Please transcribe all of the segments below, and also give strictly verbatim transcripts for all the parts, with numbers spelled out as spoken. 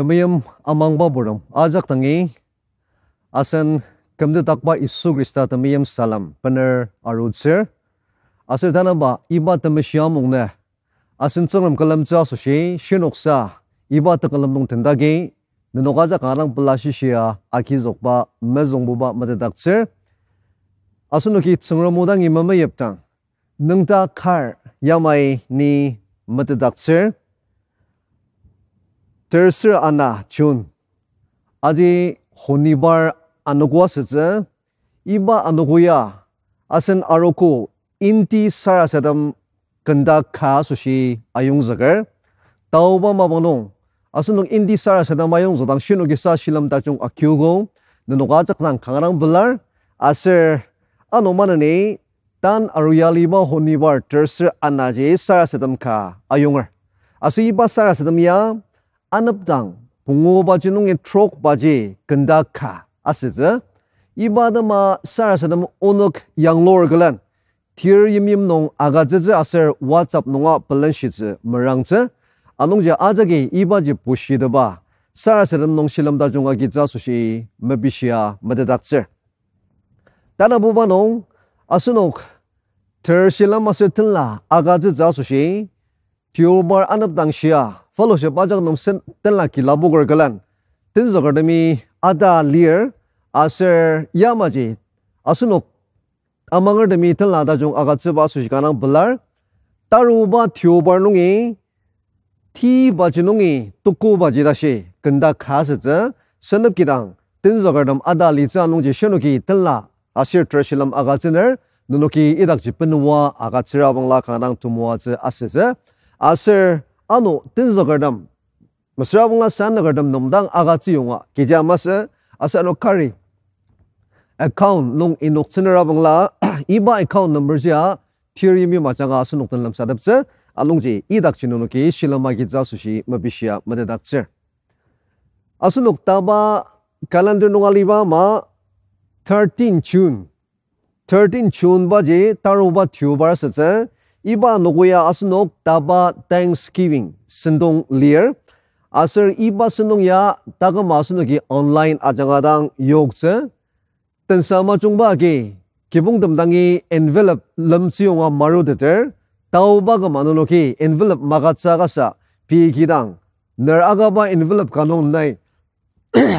Temeim amangba purtem ajak dangi, asen kümtetdakba Yisu Khrista temeim salem bener arutsür. Aser tanaba iba temeshi amungnü asen Tsüngrem külemtsü asoshi shinoksa iba tekülem nung tendagi nenok ajak kanga dang pela shishia agizükba mezüngbuba metetdaktsür. Asenoki Tsüngrem o dangi memeyipdang, nüngdak kar yamai ni metetdaktsür. Terser ana June, aji honibar anogo asütsü. Iba anogo ya asen arogo indi sarasadem kenda ka asoshi ayongzüker. Taoba mapang nung asenok indi sarasadem ayongzükdang shinoki sa shilem tajung akiogo, nenok ajak dang kanga dang pelar. Aser ano maneni, tan aru yaliba honibar terser anaji sarasadem ka ayonger. Aser iba sarasadem ya anepdang pungubaji nungi trokbaji kenda ka asütsü. Iba atema sarasadem onük yanglur külen, tir yimyim nung agütsütsü aser WhatsApp nunga pelenshitsü merangtsü. Anungji ajaki ibaji bushiteba sarasadem nung shilem tajung agitsü asoshi mepishia metetdaktsür. Tanabuba nung asenok ter shilem aser tenla agütsütsü asoshi, Deobar anepdang shia fellowship ajak nung sen tenla kilaboker külen, tenzükertemi ata lir, aser yamaji asenok amangertemi tenla tajung agütsüba asoshi kanga dang pelar. Taruba Deobar nungi tibaji nungi tukubaji tashi kenda ka asütsü. Senep kidang tenzükertem ata litsü anungji shinoki tenla aser ter shilem agütsüner, nenoki idakji benua agütsüra bangla kanga dang temoatsü asütsü. Aser ano tenzükertem, mesüra bangla sanükertem nem dang agütsü yonga kecha masü, aser ano kari account nung inoktsünera bangla, iba account number jia tir yimyim ajanga asenok den lemsateptsü. Anungji idakji nenoki shilem agitsü asoshi mepishia metetdaktsür. Asenok taba calendar nung aliba ama thirteen June, thirteen June baji taruba Deobar asütsü. Iba anogo ya asenok taba Thanksgiving sentong lir. Aser iba sentong ya taküma asenoki online ajanga dang yoktsü. Tensa majungba agi kibongtem dangi envelope lemtsü yonga maruteter, taoba küma nenoki envelope magütsü akasa pei kidang, ner akaba envelope ka nung nai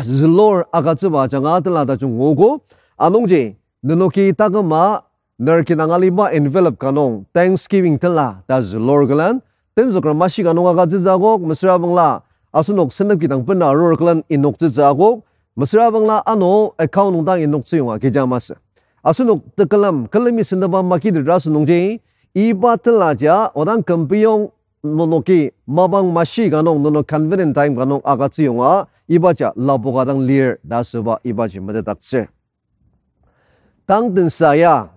zülur agütsüba ajanga tenla tajung nguogo. Anungji nenoki taküma ner kidang aliba envelope ka nung Thanksgiving tenla ta zülur külen, tenzüker mashi ka nung agütsütsü akok, mesüra bangla asenok senep kidang bena arur külen inoktsütsü akok, mesüra bangla ano account nung dang inoktsü yonga kecha masü. Asenok tekülem külemi sentepa makitetra asünungji, iba tenla jia odang kümpiyong nenoki mapang mashi ka nung nenok convenient time ka nung agütsü yonga ibaji lapoka dang lir ta asüba ibaji metetdaktsür. Tang tensa ya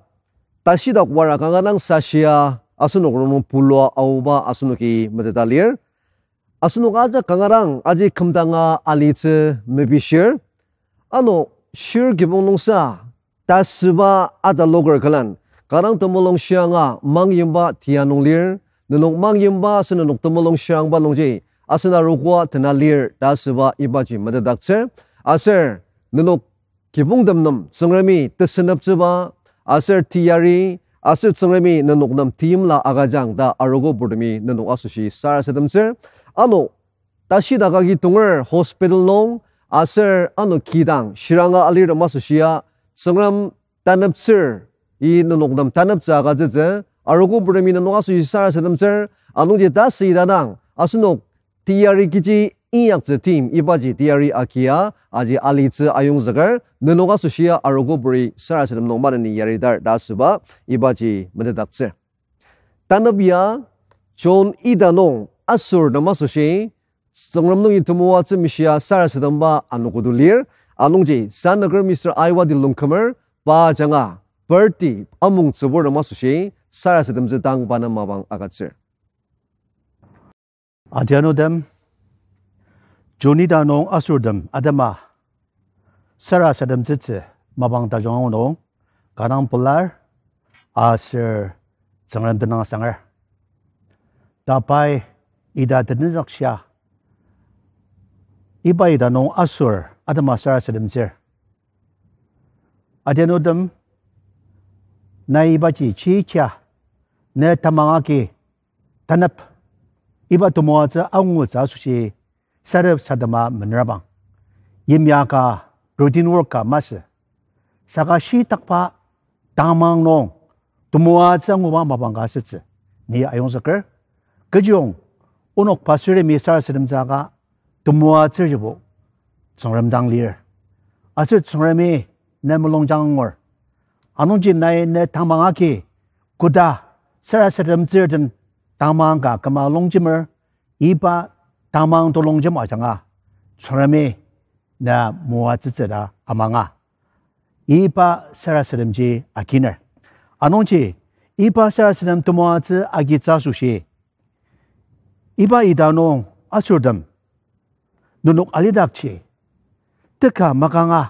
tashidak wara kanga dang sashia asenok rongnung pulua aoba asenoki meteta lir. Asenok ajak kanga dang aji kümdanga alitsü mepishir. Ano shir kibong nungsa tasüba ataloker külen, kanga dang temulung shianga mangyimba tia nung lir. Nenok mangyimba aser nenok temulung shirangba nungji asen arogoa tena lir ta asüba ibaji metetdaktsür. Aser nenok kibongtem nem Tsüngremi teseneptsüba aser teyari, aser Tsüngremi nenok nem teimla agüjang ta arogo purtemi nenok asoshi sarasademtsür. Ano tashidak agi tonger hospital nung aser ano kidang shiranga alirtem asoshia Tsüngrem taneptsür, i nenok nem taneptsü agütsütsü, arogo purtemi nenok asoshi sarasademtsür. Anungji tasüidang asenok teyari kechi inyaktsü team ibaji teyari agia aji alitsü ayongzüker, nenok asoshia arogo puri sarasadem nung maneni yaridar ta asüba ibaji metetdaktsür. Tanep ya June ita nung asortem asoshi Tsüngrem nungi temoatsü meshia sarasademba anogodo lir. Anungji sanüker Mister Aiwadi Longkumer, pa ajanga birthday amongtsüburtem asoshi sarasademtsü tang pa nem mapang agütsür. Adianutem, June ita nung asortem atema sarasademtsütsü mapang tajung angu nung kanga dang pelar aser Tsüngrem tenüng asanger. Ta pai ita tetenzükshia Iba ita nung asür atema sarasademtsür. Adianutem, nai ibaji chichia, ne tamang agi tanep, iba temoatsü angutsü asoshi sadep sadema menrabang. Yimya ka, routine work ka masü. Saka shitakba tamang nung temoatsü anguba mapang ka asütsü ni ayongzüker. Kechiyong onok pastortemi sarasademtsü aka temoatsürjibo Tsüngrem dang lir. Aser Tsüngremi ne mulungjang angur. Anungji nai ne tamang agi koda sarasademtsür den tamang ka küma longjemer, iba tamang to longjem ajanga Tsüngremi na moatsütsü ta amanga. Iba sarasademji aginer. Anungji, iba sarasadem temoatsü agitsü asoshi, iba ita nung asürtem, nenok alidakji teka makanga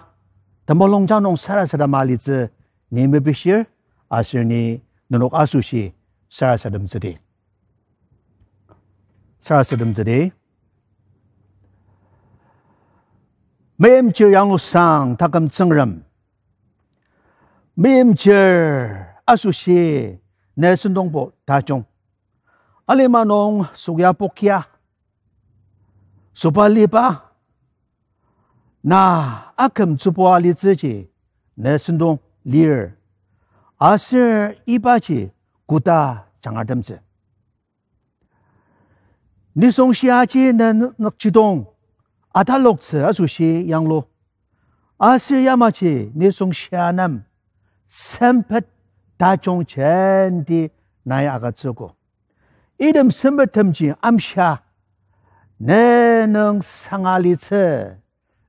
temulungjang nung sarasadema alitsü ni mepishir, aser ni nenok asoshi sarasademtsüdi. Sarasademtsüdi. Meimchir yanglusang taküm Tsüngrem, meimchir asoshi ne sentongbo tajung. Alima nung sokya pokya, soba liba, na akümtsübo alitsüji ne sentong lir. Aser ibaji koda jangartemtsü. Nisung shiaji ne nükjidong ataloktsü asoshi yanglu. Aser yamaji nisung shia nem sempet tajung jenti nai agütsüogo. Item sempettemji amshia ne nung sanga litsü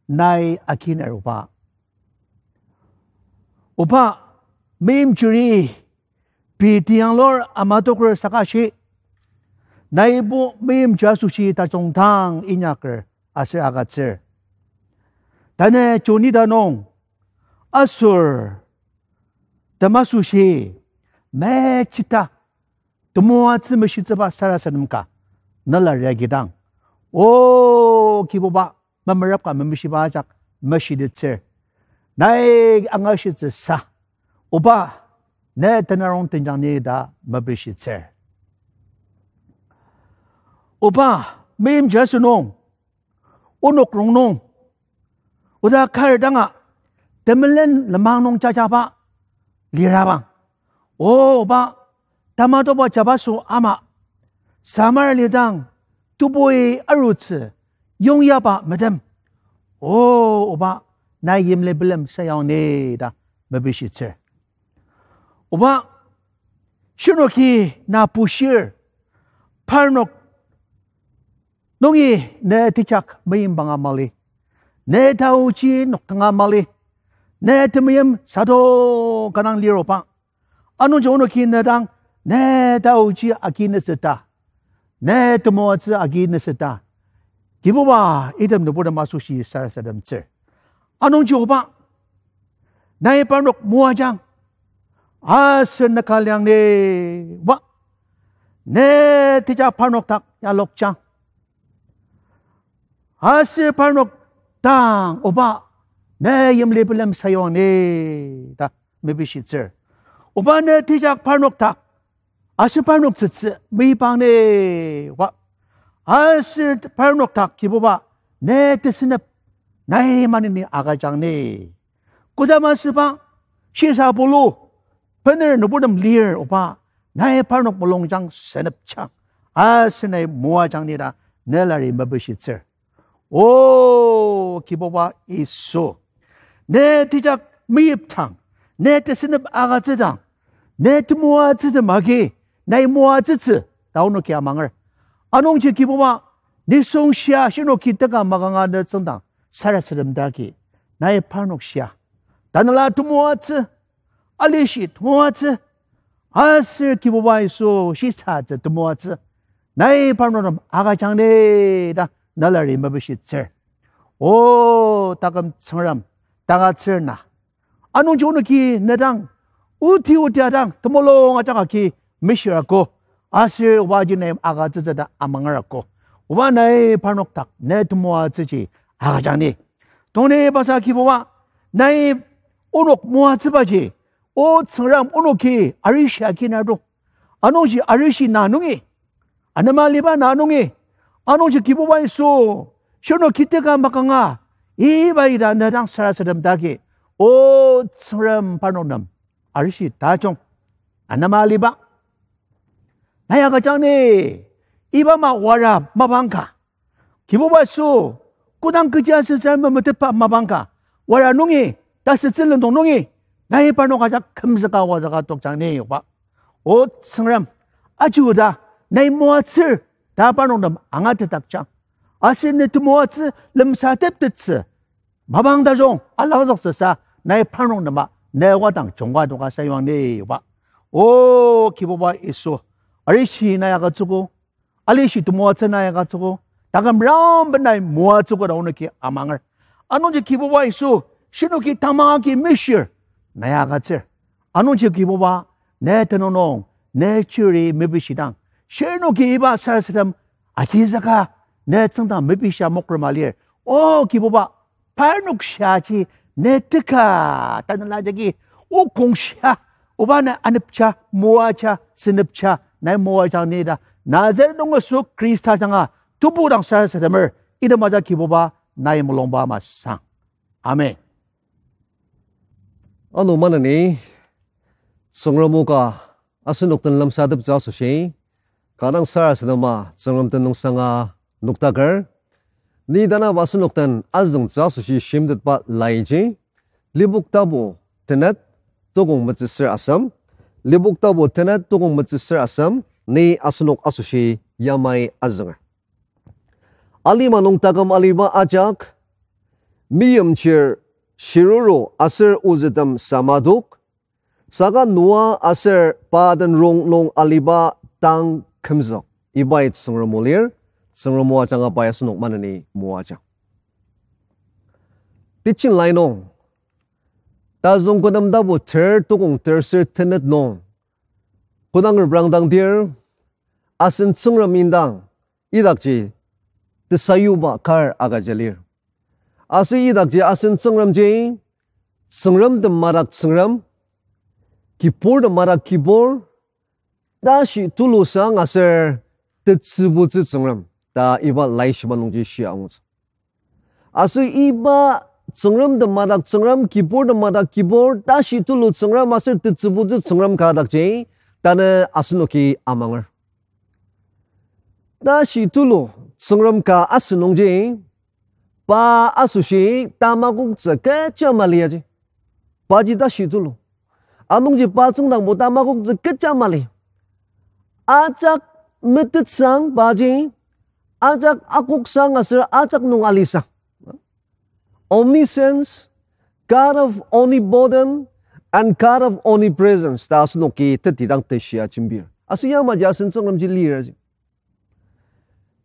nai aginer, Oba. Oba, meimchiri pei tiyanglur amatoker saka shi, naibo meimchir asoshi tajungtang inyaker aser agütsür. Tanü June ita nung asür tem asoshi mechita temoatsü meshitsüba sarasadem ka nela riagidang, O Kibuba, memerep ka memeshiba ajak meshitettsür. Nai angashitsüsa, Oba, ne tenarong tenjang ni ta mepishitsür. Oba, meimchir asünung, onok rongnung, oda kar danga temelen lenmang nung jajaba lirabang, O Oba, tamatoba jabaso ama, samar lidang tebui arutsü yongyaba metem, O Oba, nai yimli bilem sayang ni ta mepishitsür. Oba, shirnoki na pushir, parnok nungi ne tejak meyimbanga mali, ne taoji noktanga mali, ne temeim sado kanang lir, Oba. Anungji onoki ne dang ne taoji agi neseta, ne temoatsü agi neseta, Kibuba, item nüburtem asoshi sarasademtsür. Anungji Oba, nai parnok moajang, aser nüka liang ni, Oba, ne tejak parnok dak yalokjang. Aser parnok dang, Oba, ne yimli bilem sayuang ni ta mepishitsür. Oba, ne tejak parnok dak, aser parnok tsütsü meibang ni, Oba. Aser parnok dak, Kibuba, ne tesünep nai maneni agüjang ni. Kodama süba, shisa pulu, bener nüburtem lir, Oba, nai parnok mulungjang senepjang, aser nai moajang ni ta nelari mepishitsür. O Kibuba Yisu, ne tejak meyipdang, ne tesünep agütsüdang, ne temoatsütem agi nai moatsütsü ta onoki amanger. Anungji Kibuba, nisung shia shirnoki teka makanga ne tsüngdang sarasadem dagi, nai parnok shia tanela temoatsü, alishi temoatsü, aser Kibuba Yisu shisatsü temoatsü, nai parnok nem agüjang ni ta nelari mepishitsür. O taküm Tsüngrem, takatsür na. Anungji onoki ne dang, oti oti adang temulung ajak agi mishir ako, aser Obaji nai agütsütsü ta amanger ako. Oba, nai parnok dak ne temoatsüji agüjang ni. Tongni basa Kibuba, nai onok moatsübaji, O Tsüngrem onoki arishi agi nardok. Anungji arishi na nungi, anema aliba na nungi, anungji Kibuba Yisu, shirnoki teka makanga, iba ita ne dang sarasadem dagi, O Tsüngrem parnok nem arishi tajung, anema aliba. Nai agüjang ni, iba ama wara mapang ka. Kibuba Yisu, kodang kechi asütsür memetetba mapang ka, wara nungi, tasütsü lendong nungi, nai parnok ajak kümzüka wazüka tokjang ni Oba. O Tsüngrem, ajuda, nai moatsür, ta parnok nem angatetdakjang. Aser ne temoatsü lemsateptettsü mapang tajung alangzüktsüsa, nai parnok nema ne wadang jungka doka sayuang ni Oba. O Kibuba Yisu, arishi nai agütsüogo, alishi temoatsü nai agütsüogo, taküm rangben nai moatsüogo ta onoki amanger. Anungji Kibuba Yisu, shirnoki tamang agi mishir nai agütsür. Anungji Kibuba, ne tenüng nung, ne chiri mepishidang, shirnoki iba sarasadem agizüka, ne tsüngdang mepishia mokrema lir. O Kibuba, parnok shiaji ne teka tanela jagi, o kongshia, Oba nai anepja, moaja, senepja, nai moajang ni ta, Nazaret nung Yisu Khrista ajanga tebudang sarasademer, item ajak Kibuba nai mulungba ama sang. Amen. Ano maneni, Tsüngrem o ka asenok den lemsateptsü asoshi, kanga sarasadema Tsüngrem tenüngsanga noktaker. Ni tanaba asenok den azüngtsü asoshi shimtetba laiji, Lipok tapu tenet tokong metsüsür asem, Lipok tapu tenet tokong metsüsür asem, ni asenok asoshi yamai azünger. Alima nung taküm aliba ajak, meimchir shiruru aser ozütem samadok, saka Noa aser pa den rong nung aliba tang kümzük. Ibai Tsüngrem o lir, Tsüngrem o ajanga pai asenok maneni moajang. Teaching lai nung, Tazüng Kodem tapu ter tokong terser tenet nung, kodang reprangdang dir, asen Tsüngrem indang idakji tesayuba kar agüja lir. Aser idakji asen Tsüngremji, Tsüngremtem madak Tsüngrem, kiburtem madak kibur, tashi tulusang aser tetsübutsü Tsüngrem ta iba laishiba nungji shia angutsü. Aser iba Tsüngremtem madak Tsüngrem, kiburtem madak kibur, tashi tulu Tsüngrem aser tetsübutsü Tsüngrem ka dakji tanü asenoki amanger. Tashi tulu Tsüngrem ka asünungji, pa asoshi tamakoktsü kecha mali aji. Paji tashi tulu. Anungji pa tsüngdangbo tamakoktsü kecha mali. Ajak metetsang paji, ajak akoksang aser ajak nung alisang. Omniscience, God of omnipotent, and God of omnipresence ta asenoki tetidang teshia jembir. Aser yamaji asen Tsüngremji lir aji.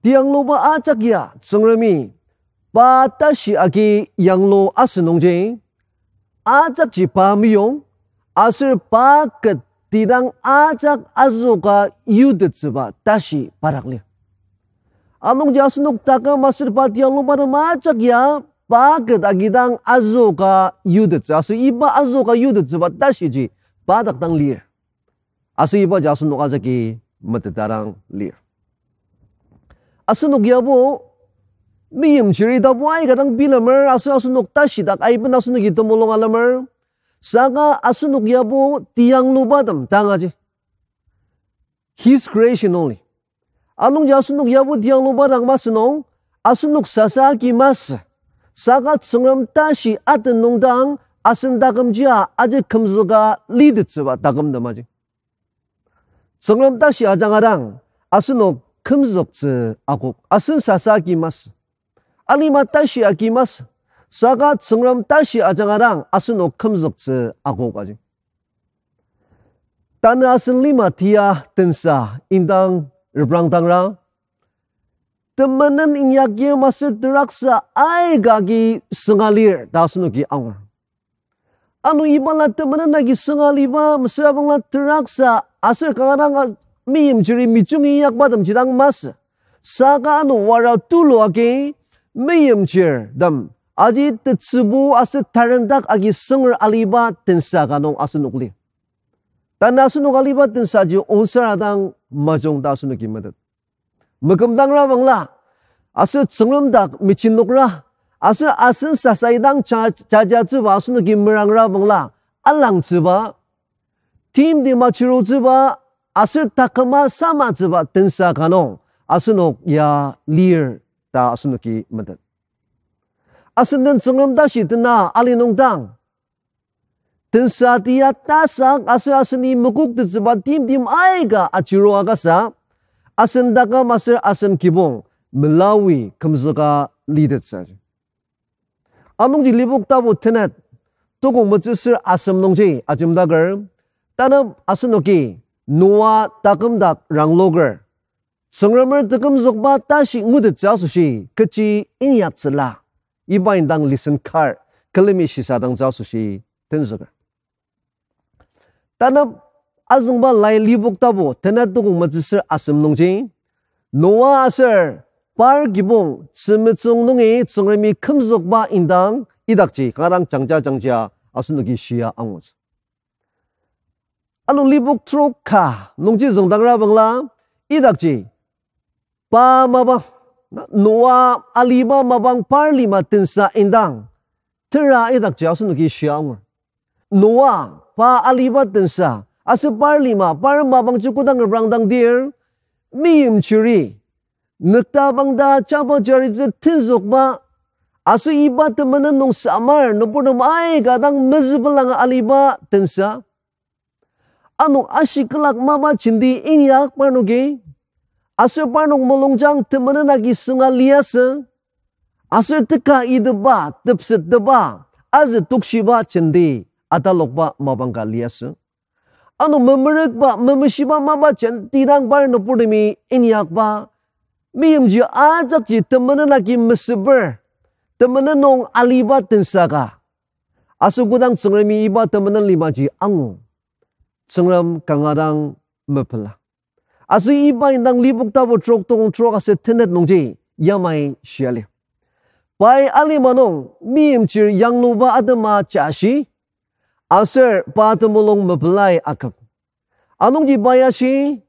Tiyangluba ajak ya Tsüngremi pa tashi agi yanglu asünungji, ajakji pa meyong, aser pa ket tidang ajak azüoka yutettsüba tashi pa dak lir. Anungji asenok taküm aser pa tiyangluba nem ajak ya pa ket agidang azüoka yutettsü, aser iba azüoka yutettsüba tashiji pa dak dang lir. Aser ibaji asenok ajaki metetdang lir. Asenok yabo, meimchiri tapu aika dang bilemer, aser asenok tashidak aiben asenoki temulung alemer. Saka asenok yabo tiyanglubatem dang aji. His creation only. Anungji asenok yabo tiyangluba dang masü nung, asenok sasa agi masü. Saka Tsüngrem tashi aten nung dang asen takümjia aji kümzüka litettsüba takümtem aji. Tsüngrem tashi ajanga dang asenok kümzüktsü akok, asen sasa agi masü. Alima tashi agi masü. Saka Tsüngrem tashi ajanga dang asenok kümzüktsü akok aji. Tanü asen lima tia tensa indang reprangdangra, temenen inyakyim aser teraksa aika agi sünga lir ta asenoki angur. Ano ibala temenen agi sünga aliba mesüra bangla teraksa aser kanga dang a-, meimchiri mejungi inyakbatemji dang masü. Saka ano wara tulu agi meimchirtem, aji tetsübu aser tarendak agi sünger aliba tensa ka nung asenok lir. Tanü asenok aliba tensaji onsara dang majung ta asenoki metet. Mekümdangra bangla, aser Tsüngrem dak mechinokra, aser asen sasai dang ja-, jajatsüba asenoki merangra bangla, alangtsüba, timtem achirutsüba, aser taküma samatsüba tensa ka nung asenok ya lir ta asenoki metet. Asen den Tsüngrem tashi tena ali nungdang, tensa tia tasak aser aseni mekoktettsüba timtem aika achirua kasa, asen taküm aser asen kibong melawi kümzüka litettsü. Anungji Lipok tapu tenet, tukong metsüsür asem nungji ajemdaker, tanü asenoki Noa taküm dak rangloker, Tsüngremer tekümzükba tashi ngutettsü asoshi kechi inyaktsüla, iba indang lesson kar külemi shisadangtsü asoshi tenzüker. Tanü azüngba lai Lipok tapu tenet tukong metsüsür asem nungji, Noa aser par kibong tzümetsüng nungi Tsüngremi kümzükba indang idakji kanga dang jangja jangjia asenoki shia angutsü. Ano Lipok trok ka nungji züngdangra bangla, idakji pa mapang, na, Noa aliba mapang par lima tensa indang, tera idakji asenoki shia angur. Noa, pa aliba tensa, aser par lima, par mapangji kodang reprangdang dir, meimchiri nüktabang ta chaba jaritsü tenzükba, aser iba temenen nung samar nüburtem aika dang mezübelanga aliba tensa. Ano ashi külak mapa jenti inyak parnoki, aser parnok mulungjang temenen agi sünga liasü, aser teka iteba, tepsetteba, azü tokshiba jenti atalokba mapang ka liasü. Ano memerükba, memeshiba mapa jenti dang par nüburtemi inyakba, meimji ajakji temenen agi mesüper, temenen nung aliba tensa ka. Aser kodang Tsüngremi iba temenen limaji angu, Tsüngrem kanga dang mepela. Aser iba indang Lipok tapu trok tukong trok aser tenet nungji yamai shia lir. Pai alima nung meimchir yangluba atema jashi, aser pa temulung mepelai aküm. Anungji pai ashi,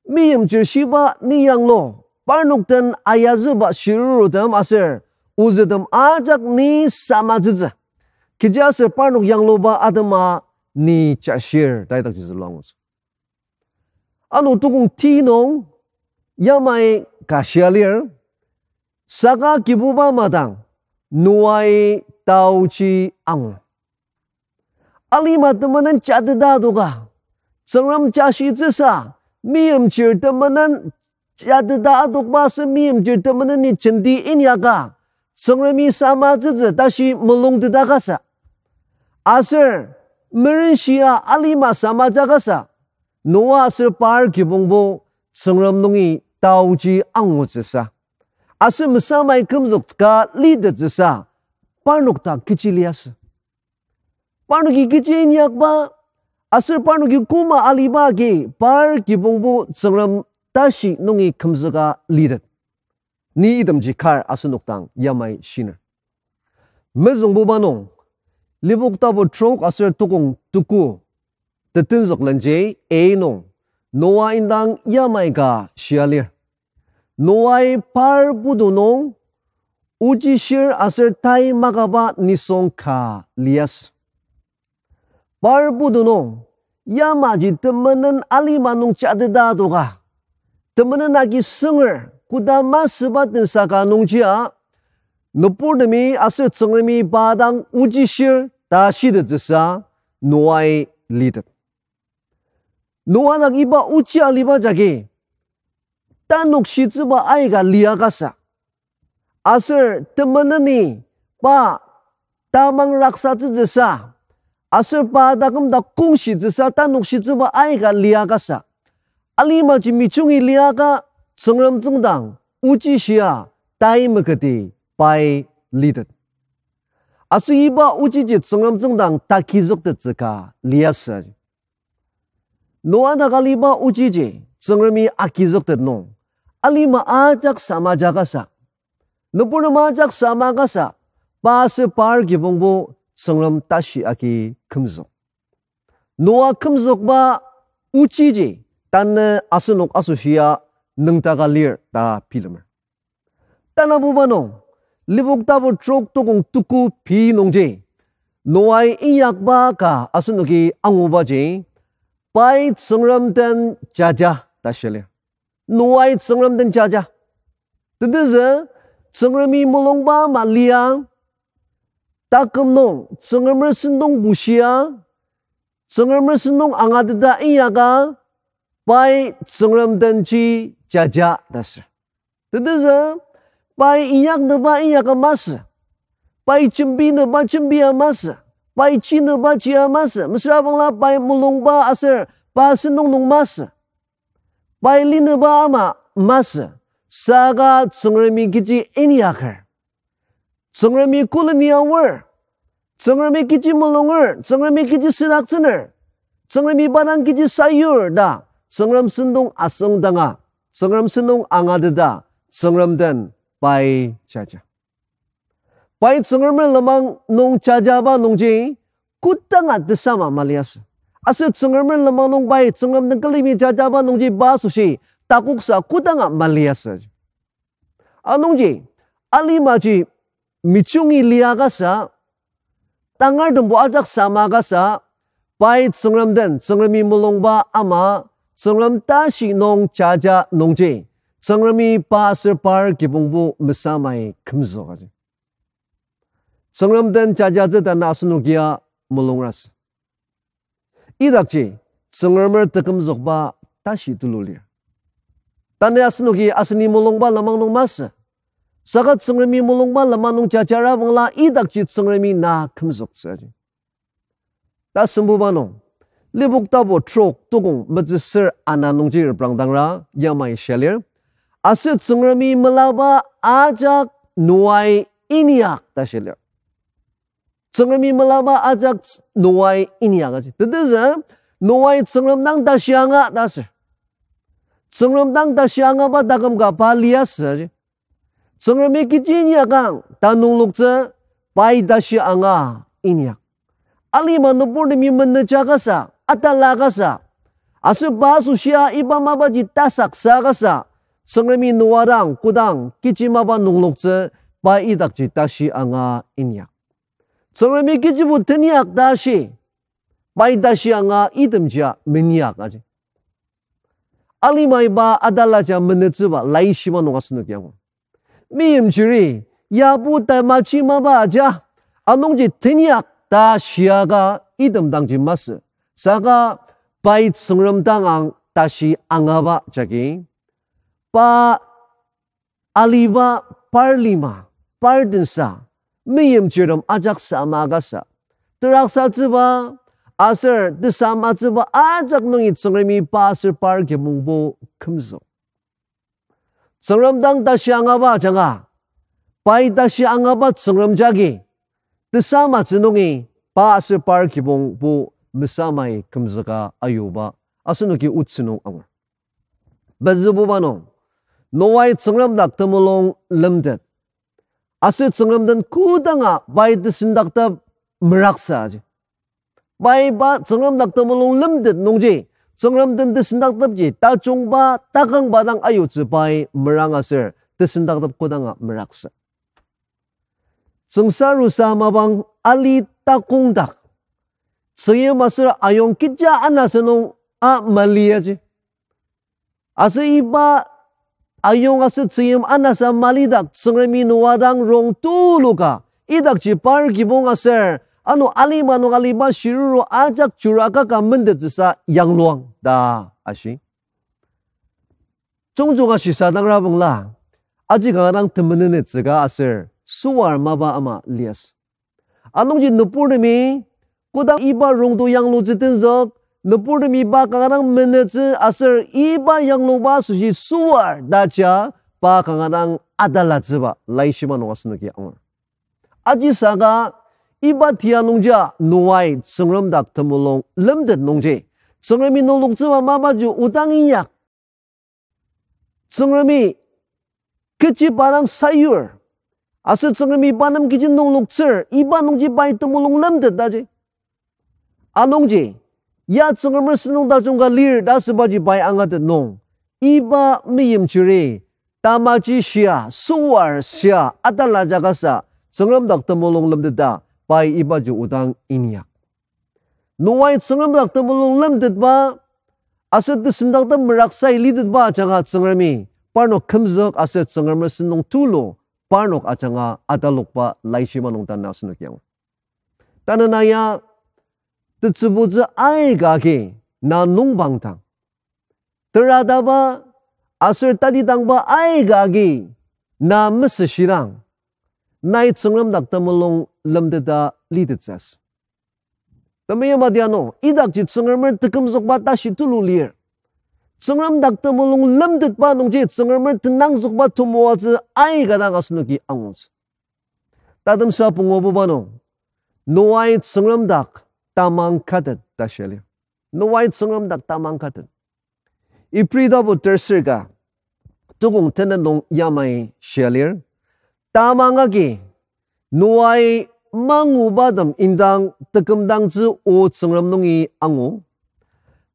meimchir shiba ni yanglu, parnok den ayazüba shirurutem aser ozütem ajak ni samatsütsü. Kechiaser parnok yangluba atema ni jashir, ta idakji zülua angutsü. Ano tukong ti nung yamai ka shia lir, saka Kibuba madang Noai taoji angu. Alima temenen jateta adoka, Tsüngrem jashitsüsa, meimchir temenen jateta adokba aser meimchir temeneni jenti inyaka, Tsüngremi samatsütsü tashi mulungteta kasa. Aser merenshia alima samaja kasa, Noa aser par kibongbo Tsüngrem nungi taoji angutsüsa, aser mesamai kümzük ka litettsüsa, parnok dak kechi liasü? Parnoki kechi inyakba, aser parnoki koma aliba agi par kibongbo Tsüngrem tashi nungi kümzüka litet? Ni itemji kar asenok dang yamai shiner. Mezüngbuba nung, Lipok tapu trok aser tukong tuku tetenzüklenji a nung, Noa indang yamai ka shia lir. Noai par putu nung ochishir aser tai makaba nisung ka liasü. Par putu nung, yamaji temenen alima nung jateta adoka, temenen agi sünger koda masüba tensa ka nungjia, nüburtemi aser Tsüngremi pa dang ochishir ta shitettsüsa Noai litet. Noa dak iba ochi aliba jagi tanükshitsüba aika liakasa, aser temeneni pa tamang raksatsütsüsa, aser pa taküm dak kongshitsüsa tanükshitsüba aika liakasa, alimaji mijungi liaka Tsüngrem tsüngdang ochishia tai meketi pai litet. Aser iba ochiji Tsüngrem tsüngdang takizüktettsü ka liasü. Noa dak aliba ochiji Tsüngremi akizüktet nung, alima ajak samajakasa. Nüburtem ajak sama kasa, pa aser par kibongbo Tsüngrem tashi agi kümzük. Noa kümzükba ochiji tanü asenok asoshia nüngdaka lir ta bilemer. Tanabuba nung, Lipok tapu trok tukong tuku pei nungji, Noai inyakba ka asenoki angubaji, pai Tsüngrem den jaja ta shia lir. Noai Tsüngrem den jaja. Tetezü, Tsüngremi mulungba ama lia, taküm nung Tsüngremer sentong bushia, Tsüngremer sentong angateta inyaka, pai Tsüngrem denji jaja ta sür. Tetezü, pai inyaknüba inyaka masü, pai jembinüba jembia masü, pai jinüba jia masü, mesüra bangla pai mulungba aser pa sentong nung masü, pai linüba ama masü, saka Tsüngremi kechi inyaker, Tsüngremi koleni aor, Tsüngremi kechi mulunger, Tsüngremi kechi südaktsüner, Tsüngremi pa dang kechi sayur ta Tsüngrem sentong asüngdanga, Tsüngrem sentong angateta, Tsüngrem den pai jaja. Pai Tsüngremer lenmang nung jajaba nungji kodanga tesama maliasü. Aser Tsüngremer lenmang nung pai Tsüngrem den külemi jajaba nungji pa asoshi takoksa kodanga maliasü. Anungji, alimaji mejungi lia kasa, tangartembo ajak sama kasa, pai Tsüngrem den, Tsüngremi mulungba ama, Tsüngrem tashi nung jaja nungji, Tsüngremi pa aser par kibongbo mesamai kümzükaji. Tsüngrem den jajatsü tanü asenokia mulungrasü. Idakji, Tsüngremer tekümzükba tashi tulu lir. Tanü asenoki aseni mulungba lenmang nung masü, saka Tsüngremi mulungba lenmang nung jajara bangla idakji Tsüngremi na kümzüktsüji. Tasembuba nung, Lipok tapu trok tukong metsüsür ana nungji reprangdangra yamai shia lir. Aser Tsüngremi melaba ajak Noai inyak ta shia lir. Tsüngremi melaba ajak Noai inyak aji. Tetezü, Noai Tsüngrem dang tashi anga ta sür. Tsüngrem dang tashi angaba taküm ka pa liasü aji. Tsüngremi kechi inyakang ta nungloktsü, pai tashi anga inyak. Alima nüburtemi meneja kasa, atala kasa, aser pa asoshia iba mapaji tasaksa kasa, Tsüngremi Noa dang kodang kechi mapa nungloktsü, pai idakji tashi anga inyak. Tsüngremi kechibo tenyak ta shi, pai tashi anga itemjia menyak aji. Alimai pa atalaja menütsüba laishiba nung asenoki angur. Meimchiri, yabo tamaji mapa aja, anungji tenyak ta shiaka item dangji masü. Saka pai Tsüngrem dang ang tashi angaba jagi, pa aliba par lima, par tensa, meimchirtem ajak sama kasa, teraksatsüba, aser tesamatsüba ajak nungi Tsüngremi pa aser par kibongbo kümzük. Tsüngrem dang tashi angaba ajanga, pai tashi angaba Tsüngrem jagi, tesamatsü nungi pa aser par kibongbo mesamai kümzüka ayuba, asenoki otsü nung angur. Pezübuba nung, Noai Tsüngrem dak temulung lemtet. Aser Tsüngrem den kodanga pai tesendaktep meraksa ji. Pai pa Tsüngrem dak temulung lemtet nungji, Tsüngrem den tesendaktepji tajungba takangba dang ayutsü pai merang aser tesendaktep kodanga meraksa. Tsüngsarusa mapang ali takongdak, tzüyim aser ayong kecha anasa nung a mali aji. Aser iba ayong aser tzüyim anasa malidak Tsüngremi Noa dang rong tuluka, idakji par kibong aser ano alima nung aliba shiruru ajak jura kaka mendettsüsa yangluang ta ashi. Jungjunga shisadangra bangla, aji kanga dang temenenetsüka aser süar mapa ama liasü. Anungji nüburtemi kodang iba rongto yanglutsü tenzük, nüburtemi pa kanga dang menetsü aser iba yangluba asoshi süar ta ja pa kanga dang atalatsüba laishiba nung asenoki angur. Ajisaka iba tia nungja Noai Tsüngrem dak temulung lemtet nungji, Tsüngremi nungloktsüba mapaji odang inyak. Tsüngremi kechi pa dang sayur, Aser Tsüngremi pa nem kechi nungloktsür, iba nungji pai temulung lemtet ta ji. Anungji, ya Tsüngremer sentong tajung ka lir ta asübaji pai angatet nung, iba meimchiri, tamaji shia, süwar shia, atala jakasa, Tsüngrem dak temulung lemteta, pai ibaji odang inyak. Noai Tsüngrem dak temulung lemtetba, aser tesendaktem meraksai litetba ajanga Tsüngremi, parnok kümzük aser Tsüngremer sentong tulu, parnok ajanga atalokba laishiba nung tanü asenoki angur. Tanü na ya, tetsübutsü aika agi na nungbangdang, terataba aser tatidangba aika agi na mesüshidang, nai Tsüngrem dak temulung lemteta litettsüsü. Temeim adianu, idakji Tsüngremer tekümzükba tashi tulu lir. Tsüngrem dak temulung lemtetba nungji Tsüngremer tenangzükba temoatsü aika dang asenoki angutsü. Tatemsa pungububa nung, Noai Tsüngrem dak tamang katet ta shia lir. Noai Tsüngrem dak tamang katet. Ibri tapu tersür ka, tukong tenet nung yamai shia lir. Tamang agi, Noai mangubatem indang tekümdangtsü o Tsüngrem nungi angu.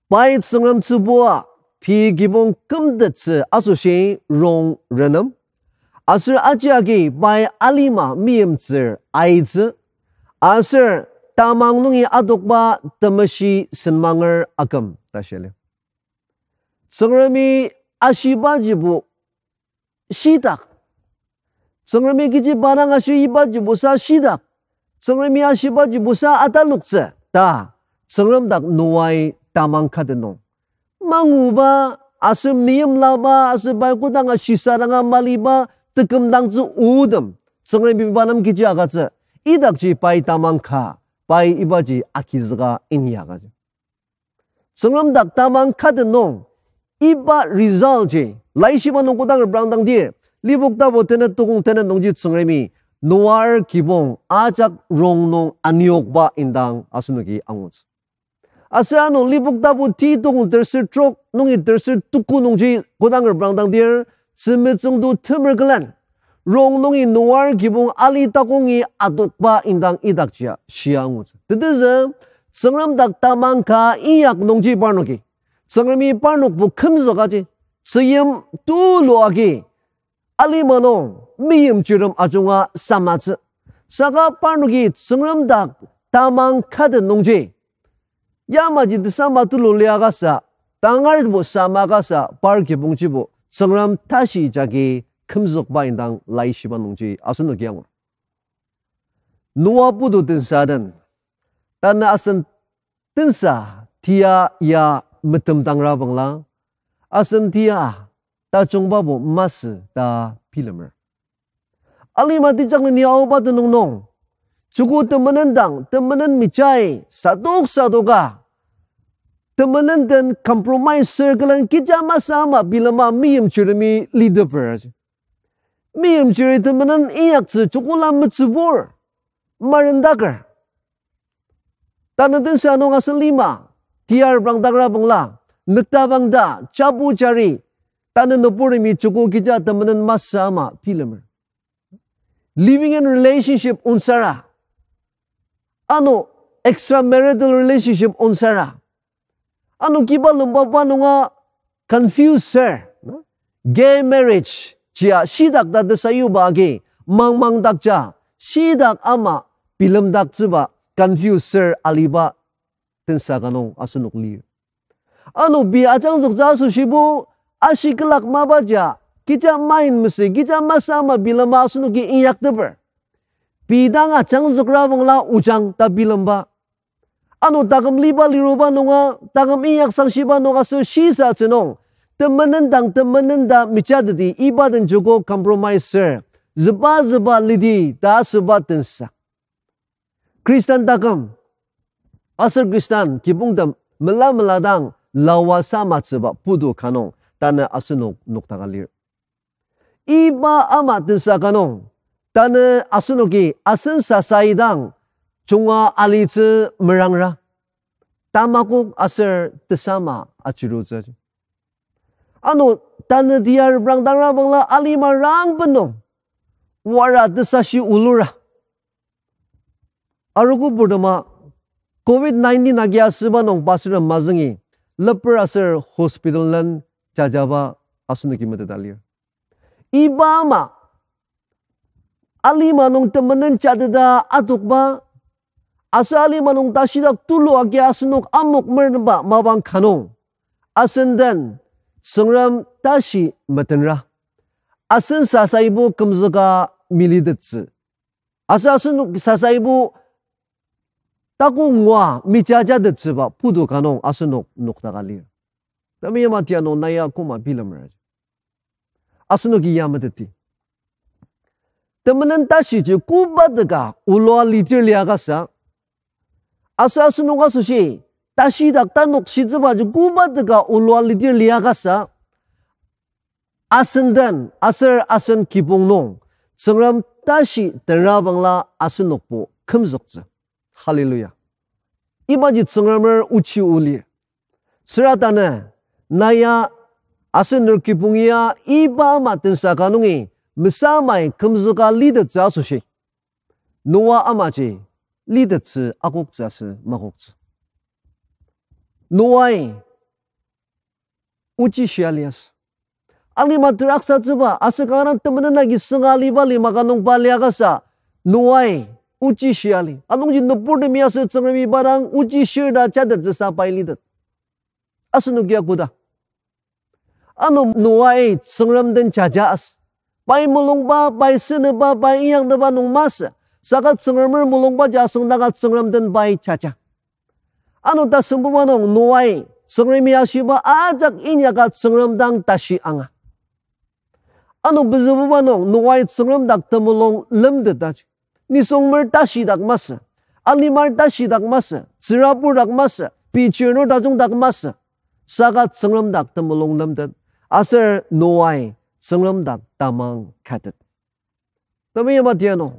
Pai Tsüngrem tsübua pei kibong kümtettsü asoshi rong renem. Aser aji agi pai alima meimtsür aitsü. Aser tamang nungi adokba temeshi senmanger aküm ta shia lir. Tsüngremi ashibajibo shitak. Tsüngremi kechi pa dang ashi ibajibo sa shitak. Tsüngremi ashibajibo sa ataloktsü ta, Tsüngrem dak Noai tamang katet nung, manguba, aser meimlaba, aser pai kodanga shisadanga maliba, tekümdangtsü otem, Tsüngremi pa nem kechi agütsü, idakji pai tamang ka, pai ibaji agizüka inyaktsü. Tsüngrem dak tamang katet nung, iba result ji, laishiba nung kodang reprangdangdir, Lipok tapu tenet tukong tenet nungji Tsüngremi, Noar kibong ajak rong nung aniokba indang asenoki angutsü. Aser ano Lipok tapu ti tukong tersür trok nungi tersür tuku nungji kodang reprangdangdir, tzümetsüngdo temer külen, rong nungi Noar kibong ali takongi adokba indang idakjia shia angutsü. Tetezü, Tsüngrem dak tamang ka inyak nungji parnoki, Tsüngremi parnokbo kümzükaji, tzüyim tulu agi, alima nung, meimchirtem ajunga samatsü. Saka parnoki Tsüngrem dak tamang katet nungji, yamaji tesama tulu liakasa, tangarbo samakasa, par kibongjibo Tsüngrem tashi jagi kümzükba indang laishiba nungji asenoki angur. Noa putu tensa den, tanü asen tensa tia ya metemdangra bangla, asen tia tajungbabo masü ta bilemer. Alima tejakleni aoba tenüng nung, joko temenen dang temenen mejai sadok sadoka, temenen den compromise circle-en kecha masü ama bilema meimchirtemi leader-ji. Meimchiri temenen inyaktsü jokola metsübur, marendaker. Tanü tensa nung asen lima, tia reprangdangra bangla, nüktabang ta, chabu jari, tanü nüburtemi joko kecha temenen masü ama bilemer. Living in relationship onsara, ano extramarital relationship onsara, ano kiba lemba pa nunga confuse ser, gay marriage jia shidak ta tesayuba agi mangmangdakja, shidak ama bilemdaktsüba confuse ser aliba tensa ka nung asenok lir. Ano pei ajangzüktsü asoshibo, ashi külak mapa jia, kecha main mesü, kecha masü ama bilema asenoki inyakteper. Pei dang ajangzükra bangla ojang ta bilemba. Ano taküm liba liruba nunga, taküm inyak sangshiba nunga aser shisatsü nung, temenen dang temenen ta mejateti iba den joko compromise ser, züba züba lidi ta asüba tensa. Khristan taküm aser Khristan kibongtem mela mela dang lawa samatsüba putu ka nung tanü asenok noktaka lir. Iba ama tensa ka nung, tanü asenoki asen sasai dang junga alitsü merangra, tamakok aser tesama achirutsü. Ano tanü tia reprangdangra bangla alima rangben nung, wara tesashi ulura. Arogo purtema covid nineteen agi asüba nung pastor mazüngi, leper aser hospital len jajaba asenoki meteta lir. Iba ama alima nung temenen jateta atokba, aser alima nung tashidak tulu agi asenok amok mernemba mapang ka nung, asen den Tsüngrem tashi metenra. Asen sasaibo kümzüka militettsü, aser asenok sasaibo takongua mijajatettsüba putu ka nung asenok nokdaka lir. Temeim atiano na ya koma bilemer. Asenoki ya meteti. Temenen tashiji koba teka olua lidir liakasa, aser asenok asoshi tashidak tanok shitsübaji koba teka olua lidir liakasa, asen den aser asen kibong nung Tsüngrem tashi tenra bangla asenokbo kümzüktsü. Hallelujah. Ibaji Tsüngremer ochi o lir. Süra tanü, na ya aser ner kibong ya iba ama tensa ka nungi mesamai kümzüka litettsü asoshi, Noa amaji litettsü akoktsü aser makoktsü. Noai ochi shia liasü. Alima teraksatsüba aser kanga temenen agi sünga aliba lima ka nung pa liakasa, Noai ochi shia li. Anungji nüburtemi aser Tsüngremi pa dang ochi shir ta jatettsüsa pai litet. Asenoki ya koda? Ano Noai Tsüngrem den jaja asü. Pai mulungba, pai senüba, pai inyaknüba nung masü. Saka Tsüngremer mulungbaji asüngdanga Tsüngrem den pai jaja. Ano tasembuba nung Noai Tsüngremi ashiba ajak inyaka Tsüngrem dang tashi anga. Ano pezübuba nung Noai Tsüngrem dak temulung lemtet aji. Nisung mer tashi dak masü, alimar tashi dak masü, tsürabur dak masü, pei chirnur tajung dak masü, saka Tsüngrem dak temulung lemtet, aser Noai Tsüngrem dak tamang katet. Temeim atiano,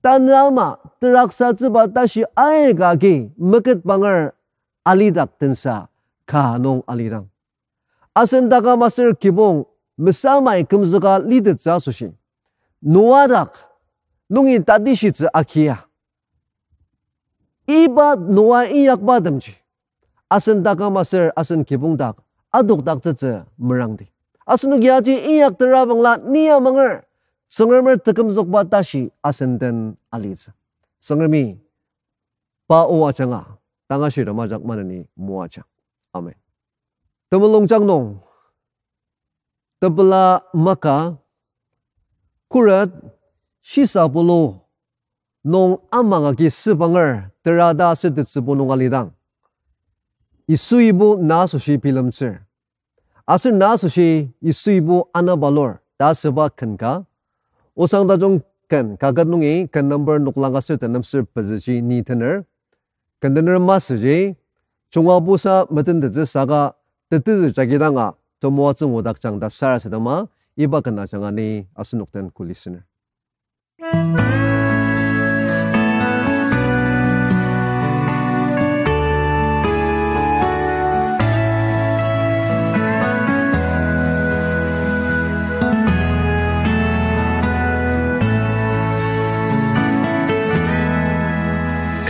tanü ama teraksatsüba tashi aika agi meketbanger alidak tensa ka nung alidang, asen taküm aser kibong mesamai kümzüka litettsü asoshi, Noa dak nungi tatishitsü akia, iba Noa inyakba temji asen taküm aser asen kibong dak adokdaktsütsü merangdi. Asenoki aji inyaktera bangla ni amanger Tsüngremer tekümzükba tashi asen den alitsü. Tsüngremi pa o ajanga tanga shirtem ajak maneni moajang. Amen. Temulungjang nung tepela maka, khuret, shisa pulu nung amang agi sübanger tera ta asütettsübo nung alidang, Yisuibo na asoshi bilemtsür. Aser na asoshi Yisuibo anabalur ta asüba ken ka, Osang Tajung ken kaket nungi ken number noklang aser tenemsür pezüji ni tener, ken tener masüji, junga busa metentettsü saka tetezü jagi danga temoatsü ngudakjang ta sarasadema, iba ken ajanga ni asenok den kuli süner.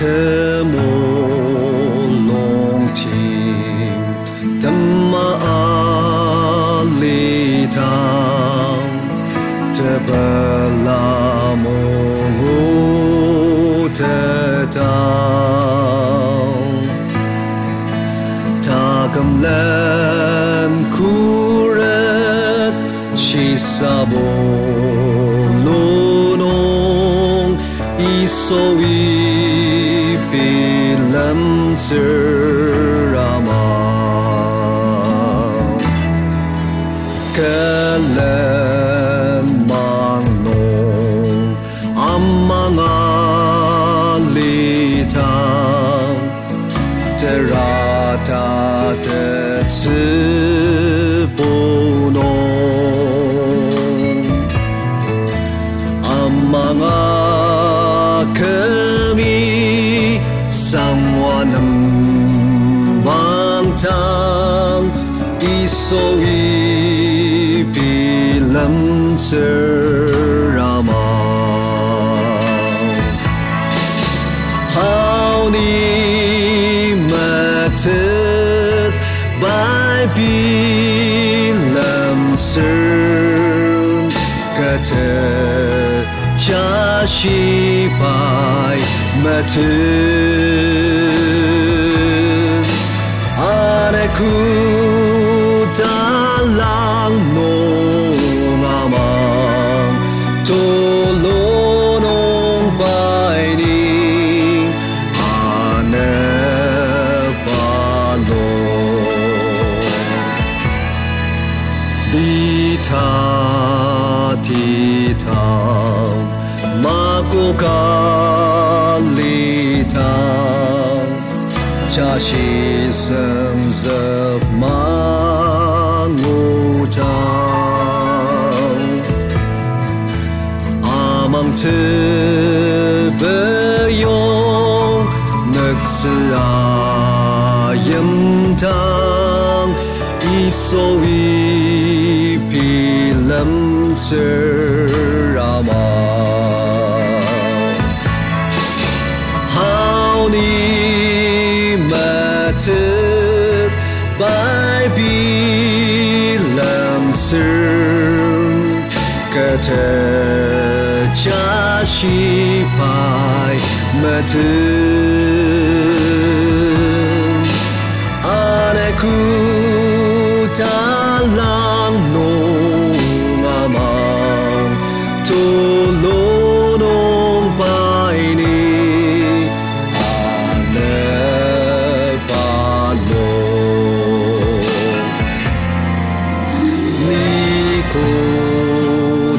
Kü mulung tim tema alidang, tepela mungu tetang, taküm len khuret shisa pulu nung Yisui bilemtsür ama, kü lenmang nung amang alidang, tera ta tetsübo nung amang akümi sangwa nem wangtang, Yisui bilemtsür ama. Tet bai bilemtsür, kete jashi pai metet. Ane kotalang nung amang, tulu nung pai ni ane palo. Lita tita makoka litang, jashi senzük mangudang. Amang tebeyong nüktsü ayimdang, Yisui bilemtsür ama. Hau ni metet bai bilemtsür, kete jashi pai metet. Ane kotalang nung amang, tulu nung pai ni ane palo. Ni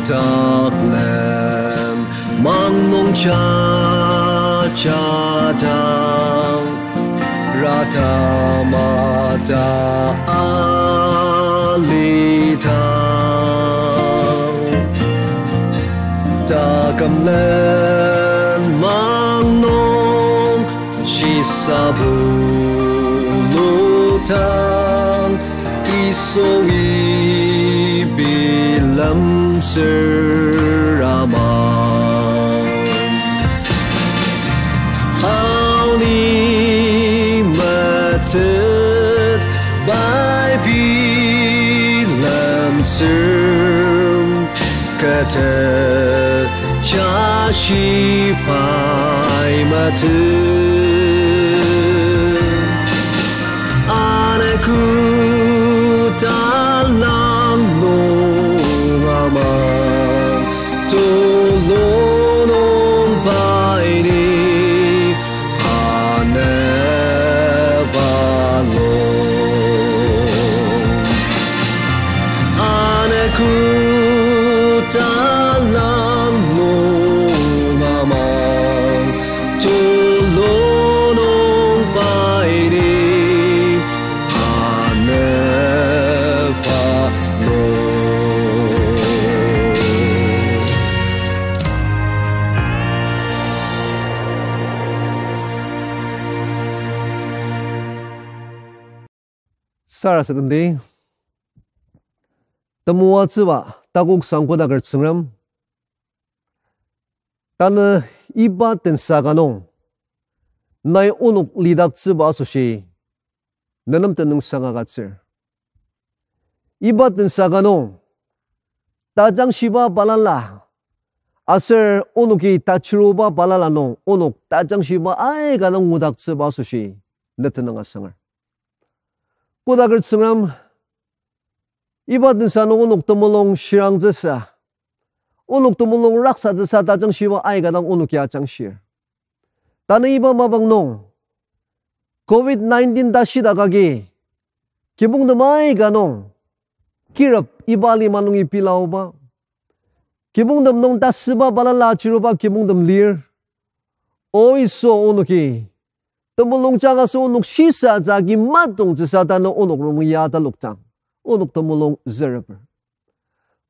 kotaklen mang nung jajadang, rata mata alidang, takümlen mang nung shisabu ludang, Yisui bilemtsür ama. Hau ni metet bai bilemtsür, kete jashi pai metet. Ane kotalang nung amang, tulu nung pai ni ane palo. Ane kotalang nung amang, tulu nung pai ni ane palo. Sarasademdi, temoatsüba takoksang kodaker Tsüngrem, tanü iba tensa ka nung nai onok lidaktsüba asoshi nenem tenüngsang agütsür. Iba tensa ka nung tajangshiba balala, aser onoki tachiruba balala nung onok tajangshiba aika dang ngudaktsüba asoshi ne tenüng asanger. Kodaker Tsüngrem, iba tensa nung onok temulung shirangtsüsa, onok temulung raksatsüsa tajangshiba aika dang onoki ajangshir. Tanü iba mapang nung covid nineteen ta shidak agi, kibongtem aika nung kirep iba lima nungi pilaoba, kibongtem nung tasüba balala achiruba kibongtem lir. O Yisu, onoki temulungjang aser onok shisatsü agi matongtsüsa tanü onok rongnung ya talokdang onok temulung züreper.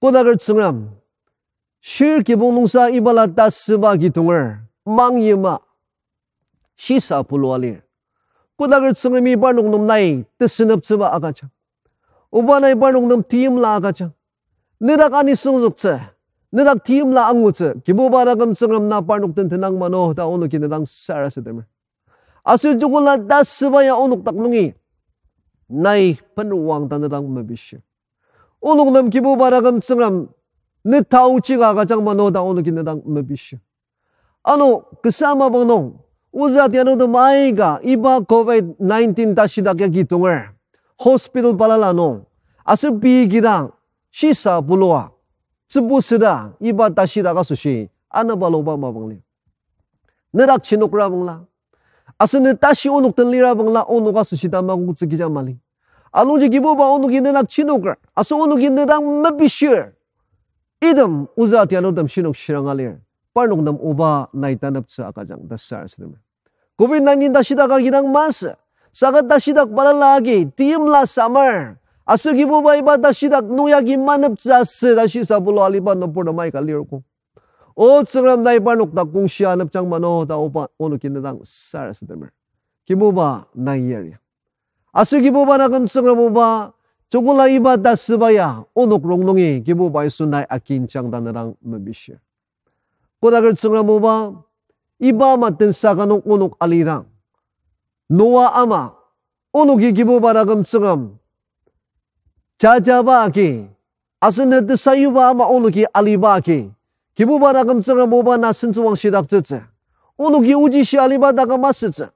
Kodaker Tsüngrem, shir kibong nungsa ibala tasüba agi tonger, mangyima, shisa pulua lir. Kodaker Tsüngremi parnok nem nai tesüneptsüba agüjang. Oba nai parnok nem teimla agüjang. Nedak anisüngzüktsü, nedak teimla angutsü, Kibuba taküm Tsüngrem na parnok den tenang mano ta onoki nedang sarasademer. Aser joko la tasüba ya onok dak nungi nai benruang ta ne dang mepishir. Onok nem Kibuba taküm Tsüngrem, ne taochi ka agüjang mano ta onoki ne dang mepishir. Ano kasa mapang nung, ozü atianutem aika iba covid nineteen tashidak yagi tonger, hospital balala nung, aser pei kidang, shisa pulua, tsübu süda iba tashidak asoshi anaba luba mapang lir. Nedak chinokra bangla, aser ne tashi onok den lira bangla, onok asoshi tamakotsü kija mali. Anungji Kibuba onoki nedak chinoker, aser onoki ne dang mepishir. Item ozü atianutem shinok shiranga lir. Parnok nem oba nai taneptsü agüjang ta sarasademer. Covid nineteen tashidak agi dang masü, saka tashidak balala agi, teimla samar, aser Kibuba iba tashidak nung yagi maneptsü asü ta shisa pulua aliba nüburtem aika lirko. O Tsüngrem, nai parnok dak kongshia anepjang mano ta oba onoki ne dang sarasademer. Kibuba nai yari. Aser Kibuba taküm Tsüngrem oba, joko la iba tasüba ya onok rongnungi Kibuba Yisu nai akinjang ta ne dang mepishir. Kodaker Tsüngrem oba, iba ama tensa ka nung onok alidang, Noa ama, onoki Kibuba taküm Tsüngrem jajaba agi, aser ne tesayuba ama onoki aliba agi, Kibuba taküm Tsüngrem oba na sentsüwang shidaktsütsü. Onoki ojishi aliba taküm asütsü.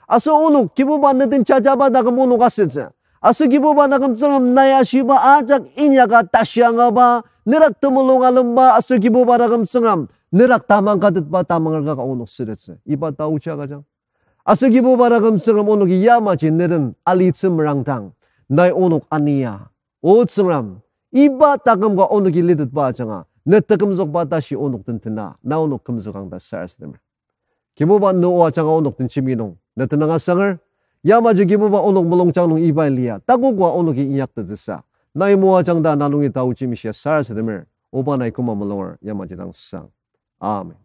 Aser onok Kibuba ne den jajaba taküm onok asütsü. Aser Kibuba taküm Tsüngrem nai ashiba ajak inyaka tashi angaba, nedak temulung alemba, aser Kibuba taküm Tsüngrem nedak tamang katetba tamanger ka onok sütettsü. Iba taochi agüjang. Aser Kibuba taküm Tsüngrem onoki yamaji ne den alitsü merangdang, nai onok ania. O Tsüngrem, iba taküm ka onoki litetba ajanga, ne tekümzükba tashi onok den tena, na onok kümzükang ta sarasademer. Kibuba, ne o ajanga onok den jembi nung ne tenüng asanger, yamaji Kibuba onok mulungjang nung iba lia, takokba onoki inyaktettsüsa, nai moajang ta na nungi taochi mishia sarasademer, oba nai küma mulunger yamaji dang sang. Amen.